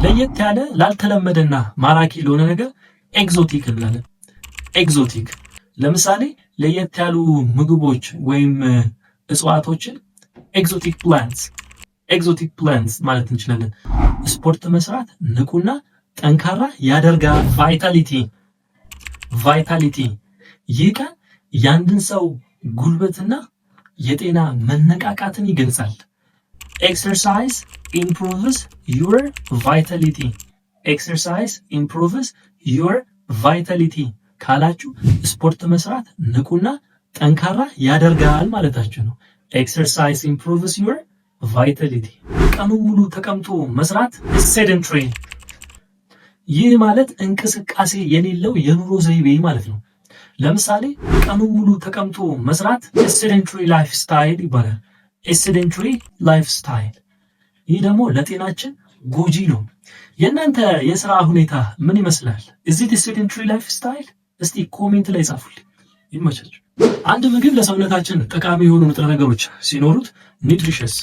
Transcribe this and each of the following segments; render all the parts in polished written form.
ለየት ያለ፣ ላልተለመደና ማራኪ ለሆነ ነገር exotic እንላለን። Exotic። ለምሳሌ ለየት ያሉ ምግቦች ወይም እጽዋቶችን exotic plants፣ exotic plants ማለት እንችላለን። ስፖርት መስራት ንቁና ጠንካራ ያደርጋል። Vitality፣ vitality። ይህ ቃል የአንድን ሰው ጉልበትና የጤና መነቃቃትን ይገልጻል። Exercise improves your vitality። Exercise improves your vitality ካላችሁ ስፖርት መስራት ንቁና ጠንካራ ያደርጋል ማለታችሁ ነው። Exercise improves your vitality። ቀኑን ሙሉ ተቀምጦ መስራት sedentary። ይህ ማለት እንቅስቃሴ የሌለው የኑሮ ዘይቤ ማለት ነው። ለምሳሌ ቀኑን ሙሉ ተቀምጦ መስራት sedentary lifestyle ይባላል። Sedentary lifestyle። ይህ ደግሞ ለጤናችን ጎጂ ነው። የእናንተ የስራ ሁኔታ ምን ይመስላል? Is it sedentary lifestyle? እስቲ comment ላይ ጻፉልኝ። ይመቻችሁ። አንድ ምግብ ለሰውነታችን ጠቃሚ የሆኑ ንጥረ ነገሮች ሲኖሩት nutritious፣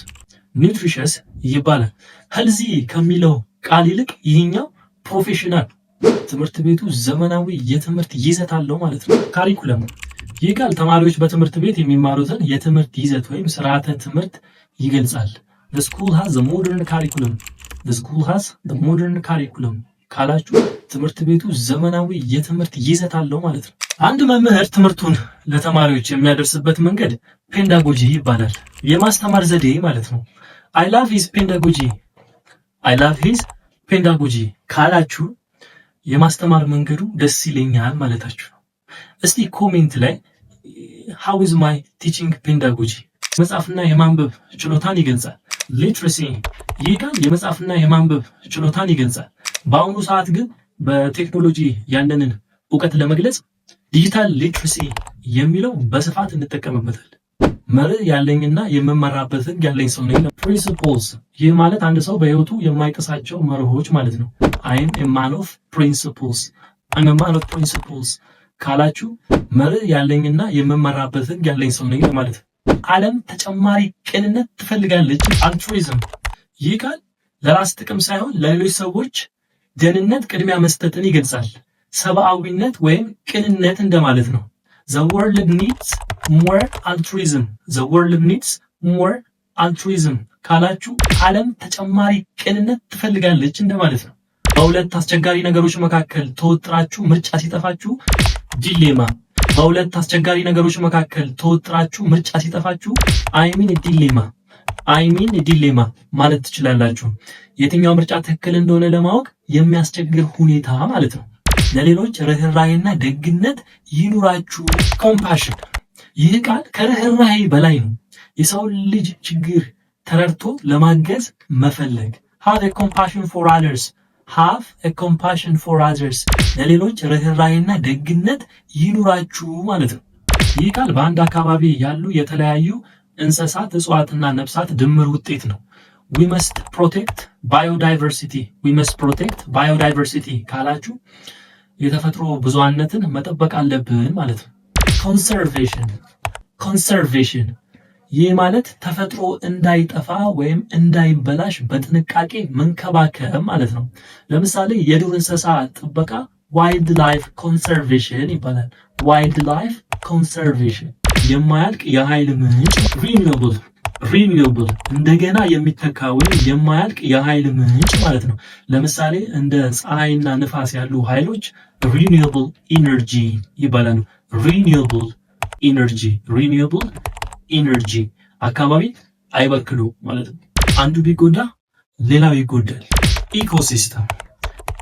nutritious ይባላል። Healthy ከሚለው ቃል ይልቅ ይህኛው professional። ትምህርት ቤቱ ዘመናዊ የትምህርት ይዘት አለው ማለት ነው። Curriculum። ይህ ቃል ተማሪዎች በትምህርት ቤት የሚማሩትን የትምህርት ይዘት ወይም ስርዓተ ትምህርት ይገልጻል። The school has a modern curriculum። The school has the modern curriculum ካላችሁ ትምህርት ቤቱ ዘመናዊ የትምህርት ይዘት አለው ማለት ነው። አንድ መምህር ትምህርቱን ለተማሪዎች የሚያደርስበት መንገድ pedagogy ይባላል። የማስተማር ዘዴ ማለት ነው። I love his pedagogy። I love his pedagogy ካላችሁ የማስተማር መንገዱ ደስ ይለኛል ማለታችሁ ነው። እስቲ comment ላይ "How is my teaching pedagogy?" መጻፍና የማንበብ ችሎታን ይገልጻል። Literacy። ይህ ቃል የመጻፍና የማንበብ ችሎታን ይገልጻል። በአሁኑ ሰዓት ግን በቴክኖሎጂ ያለንን እውቀት ለመግለጽ digital literacy የሚለው በስፋት እንጠቀምበታል። መርህ ያለኝና የምመራበት ህግ ያለኝ ሰው ነኝ። Principles። ይህ ማለት አንድ ሰው በህይወቱ የማይጥሳቸው መርሆች ማለት ነው። I'm a man of principles። I'm a man of principles ካላችሁ መርህ ያለኝና የምመራበት ህግ ያለኝ ሰው ነኝ ማለት ነው። ዓለም ተጨማሪ ቅንነት ትፈልጋለች። Altruism። ይህ ቃል ለራስ ጥቅም ሳይሆን ለሌሎች ሰዎች ደህንነት ቅድሚያ መስጠትን ይገልጻል። ሰብአዊነት ወይም ቅንነት እንደማለት ነው። The world needs more altruism። The world needs more altruism ካላችሁ ዓለም ተጨማሪ ቅንነት ትፈልጋለች እንደማለት ነው። በሁለት አስቸጋሪ ነገሮች መካከል ተወጥራችሁ ምርጫ ሲጠፋችሁ dilemma። በሁለት አስቸጋሪ ነገሮች መካከል ተወጥራችሁ ምርጫ ሲጠፋችሁ I'm in dilemma፣ I'm in dilemma ማለት ትችላላችሁ። የትኛው ምርጫ ትክክል እንደሆነ ለማወቅ የሚያስቸግር ሁኔታ ማለት ነው። ለሌሎች ርኅራሄና ደግነት ይኑራችሁ። Compassion። ይህ ቃል ከርኅራሄ በላይ ነው። የሰውን ልጅ ችግር ተረድቶ ለማገዝ መፈለግ። Have a compassion for others። Have a compassion for others፣ ለሌሎች ርኅራሄና ደግነት ይኑራችሁ ማለት ነው። ይህ ቃል በአንድ አካባቢ ያሉ የተለያዩ እንስሳት፣ እጽዋትና ነፍሳት ድምር ውጤት ነው። We must protect biodiversity። We must protect biodiversity ካላችሁ የተፈጥሮ ብዙሃነትን መጠበቅ አለብን ማለት ነው። Conservation፣ conservation። ይህ ማለት ተፈጥሮ እንዳይጠፋ ወይም እንዳይበላሽ በጥንቃቄ መንከባከብ ማለት ነው። ለምሳሌ የዱር እንስሳ ጥበቃ wildlife conservation ይባላል። Wildlife conservation። የማያልቅ የኃይል ምንጭ renewable፣ renewable። እንደገና የሚተካ ወይም የማያልቅ የኃይል ምንጭ ማለት ነው። ለምሳሌ እንደ ፀሐይና ንፋስ ያሉ ኃይሎች renewable energy ይባላሉ። Renewable energy፣ renewable energy አካባቢ አይበክሉ ማለት ነው። አንዱ ቢጎዳ ሌላው ይጎዳል። Ecosystem፣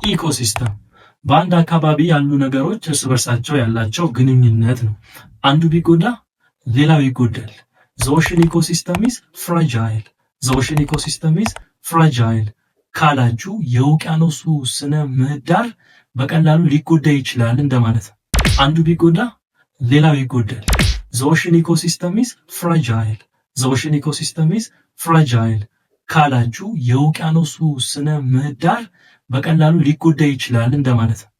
ecosystem በአንድ አካባቢ ያሉ ነገሮች እርስ በርሳቸው ያላቸው ግንኙነት ነው። አንዱ ቢጎዳ ሌላው ይጎዳል። The ocean ecosystem is fragile። The ocean ecosystem is fragile ካላችሁ የውቅያኖሱ ስነ ምህዳር በቀላሉ ሊጎዳ ይችላል እንደማለት ነው። አንዱ ቢጎዳ ሌላው ይጎዳል። The ocean ecosystem is fragile። The ocean ecosystem is fragile ካላችሁ የውቅያኖሱ ስነ ምህዳር በቀላሉ ሊጎዳ ይችላል እንደማለት ነው።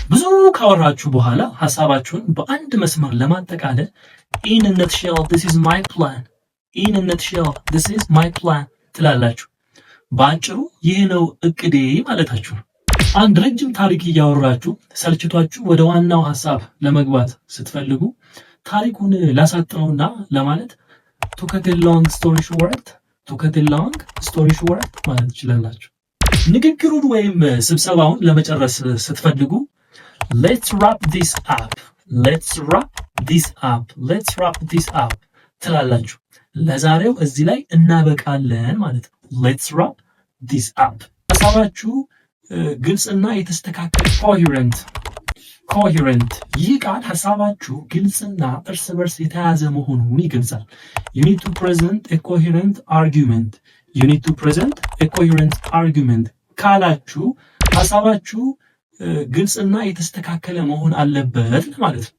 ብዙ ካወራችሁ በኋላ ሀሳባችሁን በአንድ መስመር ለማጠቃለል "In a nutshell, this is my plan። In a nutshell, this is my plan" ትላላችሁ። በአጭሩ ይህ ነው እቅዴ ማለታችሁ ነው። አንድ ረጅም ታሪክ እያወራችሁ ሰልችቷችሁ ወደ ዋናው ሀሳብ ለመግባት ስትፈልጉ ታሪኩን ላሳጥረውና ለማለት "to cut a long story short፣ to cut a long story short" ማለት ትችላላችሁ። ንግግሩን ወይም ስብሰባውን ለመጨረስ ስትፈልጉ "Let's wrap this up፣ let's wrap this up፣ let's wrap this up" ትላላችሁ። ለዛሬው እዚህ ላይ እናበቃለን ማለት ነው። Let's wrap this up። ሀሳባችሁ ግልጽና የተስተካከለ፣ coherent። Coherent፣ ይህ ቃል ሀሳባችሁ ግልጽና እርስ በርስ የተያያዘ መሆኑን ይገልጻል። "You need to present a coherent argument፣ you need to present a coherent argument" ካላችሁ ሀሳባችሁ ግልጽና የተስተካከለ መሆን አለበት ማለት ነው።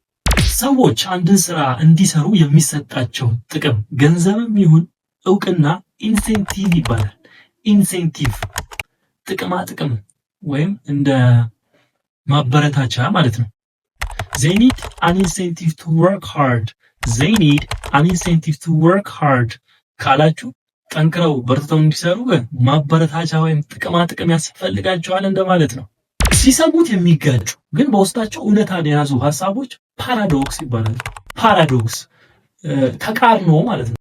ሰዎች አንድን ስራ እንዲሰሩ የሚሰጣቸው ጥቅም ገንዘብም ይሁን እውቅና incentive ይባላል። Incentive ጥቅማ ጥቅም ወይም እንደ ማበረታቻ ማለት ነው። "They need an incentive to work hard፣ they need an incentive to work hard" ካላችሁ ጠንክረው በርትተው እንዲሰሩ ማበረታቻ ወይም ጥቅማ ጥቅም ያስፈልጋቸዋል እንደማለት ነው። ሲሰሙት የሚጋጩ ግን በውስጣቸው እውነታን የያዙ ሀሳቦች paradox ይባላል። Paradox ተቃርኖ ማለት ነው።